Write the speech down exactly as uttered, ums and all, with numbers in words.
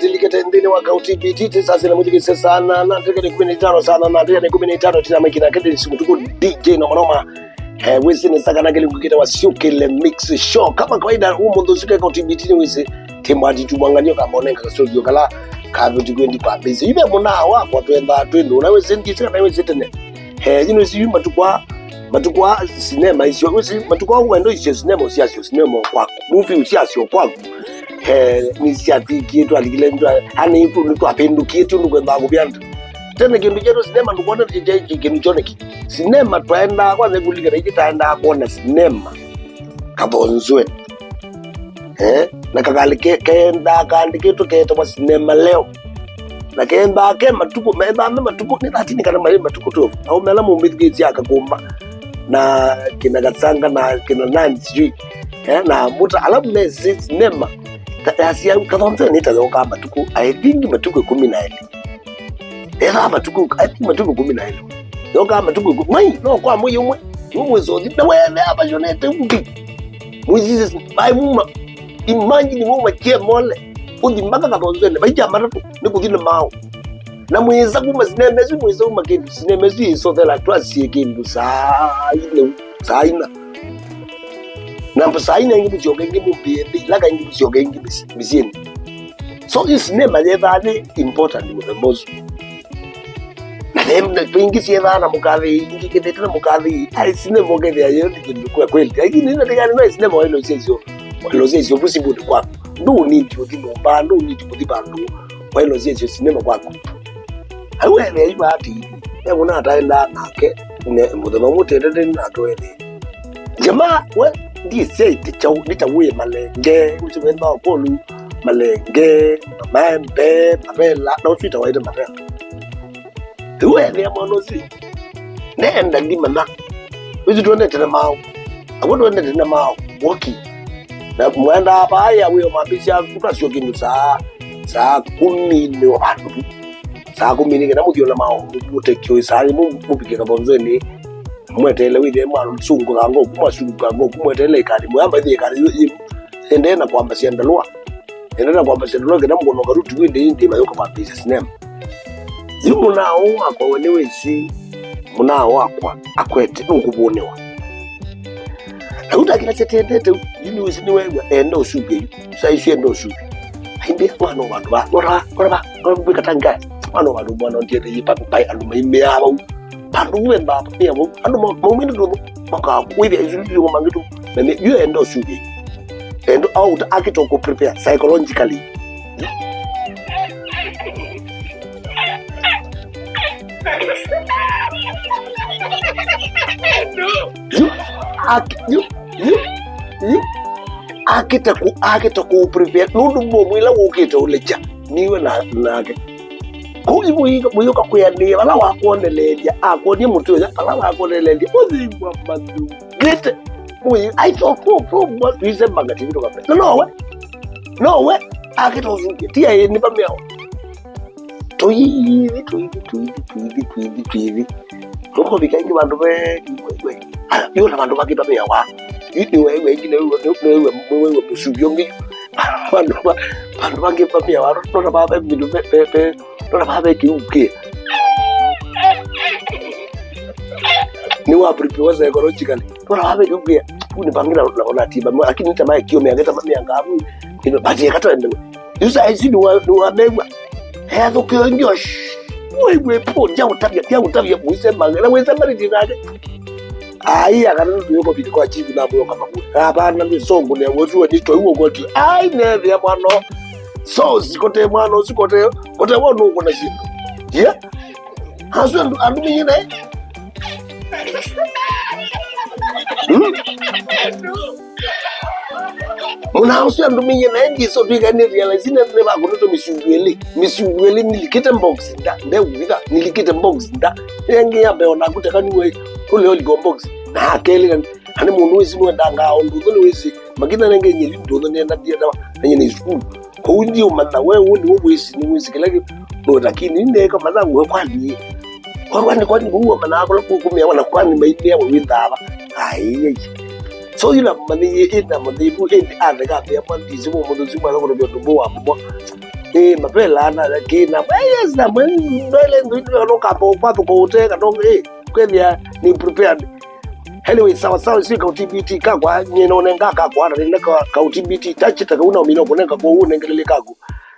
Tilikete nthĩnĩ wa Kau T V T, tĩsasĩla mũthikĩse saa nana, ndĩka nĩ kũmi na itano, saa nana, ndĩka nĩ kũmi na itano, tina maikina kete simu tuku D J Noma Noma. Eh, wĩsĩ nĩ sakana kĩlungu kĩtawa Syũkĩle Mix Show. Kama kawaida, ũmũnthĩ ũsu ke Kau T V T nĩ wĩsĩ, timwati tumwangania kamonenga kasũlio kala kavuti kwendi kwa mbĩsĩ. Ive mũnaa wakwa twendaa twĩndũ, na wĩsĩ ndĩsĩ kana wĩsĩ tene. Eh, you know, si matukũ aa, matukũ aa sinema icio, wĩsĩ, matukũ aa wendo icio sinema ũsiasyo, sinema kwaku, movie ũsiasyo kwaku. Eh, nĩsyathikie twalikile, ani nĩtwapĩndũkie tu nĩkwendaa kũvya andũ. Tene kĩndũ kyetu sinema ndũkwona kĩ-, kĩ-, kĩ-, kĩndũ kyoneki. Sinema twaendaa kwanza kũlikana ĩngĩ taendaa kwona sinema kathonzweni. Eh, na kakalĩ ke-, kendaa kaandĩkĩtwe keetawa sinema leo. Na kendaa ke matukũ, mendaa me matukũ, nĩ thirteen kana maĩ matukũ twelve. Au mela mũmbĩthukĩtye akakũmba. Na kĩna Gatsanga na kĩna nani sijui. Eh, na Muta, alafu me si-, sinema. Ta, ya sia, kathonzweni ta yoka matukũ, I think matukũ ĩkũmi na elĩ. Ethaa matukũ, I think matukũ ĩkũmi na elĩ. Yoka matukũ ĩkũmi. Mai, no kwa mwei ũmwe. Nĩ mwezi ũthi. Na wethea vayonete undi. Mwezi Jesus, bai muma. Imagine muma chie mole. Uthi mpaka kathonzweni. Bai ya matatu. Nĩ kuthi na mao. Na mweza kuma sinema isu, mweza kuma kĩndũ. Sinema isu isothela twasie kĩndũ saa ine. Saa ina. Na mbu saa ina ingĩ mũsyoka ingĩ mũmbĩe nthĩ, ila kaingĩ mũsyoka ingĩ mĩsyĩ-, mĩsyĩnĩ. So, ĩ sinema yethaa nĩ important mũthemba ũsu. Na ve-, na ve ingĩ syethaa na mũkathĩ, ingĩ kĩthĩte na mũkathĩ, ai sinema ũkethĩa yo nĩ kĩndũ kwa kweli. Lakini ĩno ndĩkani no sinema wailosya icio, wailosya icio vusi mũndũ kwaku. Ndũ niti ũthi nyũmba, ndũ niti kũthi vandũ, wailosya icio sinema kwaku. Au ethĩa iva ati, ekũna ataendaa nake, ne, mũthenya ũmwe tendete nake wethĩa. Jamaa, we, ndisyaĩte kyaũ, nĩ ta wĩ malenge, ũsu wenda ũkũlũ, malenge, maembe, mavela, na ũsu itawaĩte mavela. Rĩu ethĩa mwana ũsu, nenda ndimanya. Ũsu twendete na maũ. Akw'o twendete na maũ. Woki. Na mwendaa vaa ya wĩo mambĩsya kũtasyo kĩndũ saa, saa kũmi nĩ o vandũ. Saa kũmi nĩ kenda mũthiona maũ. Mũtekyo saa ĩmwe mũvike kathonzweni. Mweteele wĩthĩe mwana msungu kango kuma sukulu kango kumweteele ikali. Mwamba ĩthĩ ikali yu, yu. Endee na kwambasya ndalũa. Endee na kwambasya ndalũa kenda mũkono karuti wĩndĩ ĩndĩ mayũka mambĩsya sinema. Yu mũnaa ũũ wakwa we nĩwĩsĩ, mũnaa wakwa akwete, nũkũvũnĩwa. Na yu ndakĩla syatendete, yu nĩwĩsĩ nĩweew'a, enda ũsuvye yu, saa isu enda ũsuvye. Aimbĩa mwana wa vandũ va, lora va, lora va, lora va, mbwĩka ta ngai, mwana wa vandũ mwana ndiete yi pa, pa, andũ maimĩaa vau. Vandũ vu venda vamĩa vau, andũ ma-, maumĩte ndũthũ, makaa kwĩthĩa isu ndio mangĩ tu, na nĩ, yu enda ũsuvye. Enda, au, akĩte kũ prepare psychologically. Yu, ak-, yu, yu, yu. Akĩte kũ, akĩte kũ prepare. Nũndũ mũmwĩla wũkĩte ũlekya. Niwe na, nake. Kũu mũyũka kwĩanĩĩa, vala wakwoneleelya, akwonie mũtĩ ũya, vala wakwoneleelya, ũthĩw'a mathungĩte. Mũyĩ, I thought, po, po, po, tuise manga tindũ kape. Na nowe, nowe, akĩte ũsuvye, ti aĩ nĩ vamĩawa. Tũithi, tũithi, tũithi, tũithi, tũithi, tũithi. Tũkũvika ĩngĩ vandũ ve, aya, yu na vandũ vangĩ vamĩawa. Yu nĩ wewe ĩngĩ, nĩ wewe, nĩ wewe, nĩ wewe mũsuvye ũngĩ. Vandũ va, vandũ vangĩ vamĩawa, nona vave mĩndũ ve, ve, ve, nona vave kĩukĩ. Nĩ wa prepare psychologically. Nona vave kĩukĩ. Kuni pangĩ na, na, na tiba, lakini nĩ ta mae kĩo mĩanga, ta mamĩanga avu. Ino, bati ya kata ndewe. Yu saa isu nĩwa-, nĩwamew'a. Ethũkĩo ngyo, shh. Wĩw'e po, ndyaũtavya, ndyaũtavya mũisemanga, na wĩsemanĩtie nake. Ai, akana tũyũko vili kwa chief na mũyo kama kule. Hapana, nĩ songo nĩ wĩsu wa nito iwo koti. Ai, nethĩa mwana. So, sikote mwana, sikote, kote wonu kuna shida. Yeah? Asu andũ, andũ mĩnyĩ naĩ. Hmm? Mũna ũsu andũ mĩnyĩ naĩ ndiso twĩka nĩ realize nĩ, nĩ vakũnĩtwe mĩsungu ĩlĩ. Mĩsungu ĩlĩ nilikĩte box nda, ndewĩtha, nilikĩte box nda. Ĩngĩ ya mbeo naku teka niwe ũle ũliko box. Na kelĩ na, na nĩ mũndũ wĩsi nĩwendangaa ũndũ ũthũ nĩwĩsi. Makitha nenge nyeli ndũthũ nenda ndiendawa, na nyene sukulu. Kũu ndiũmanya, we ũũ nĩw'o wĩsĩ, nĩwĩsĩ kĩla kĩ-, no, lakini nĩneeka mathaũ we kwani. Kwani, kwani kũu wamanaa kũla kũkũmĩawa na kwani maimĩawa wĩ nthava. Ai, ai. So, yu namanyie, ĩ namanyie vu, ĩndĩ atheka ambĩa mwa ndisi mwa mũthũsi mwa kũrũmĩa ũndũ mwa mũmwa. Ĩĩ, mapela na kĩna. Eh, yes, na mwe, ndwele ndu, ndu, no kambo kwa tuko uteka, no, eh, kwethia ni prepared. Anyway, sawa sawa, sio ka U T B T kakwa, nye no nenga kakwa, na nina ka, ka U T B T, touch ta kauna, mina kunenga kwa unengelele kaku.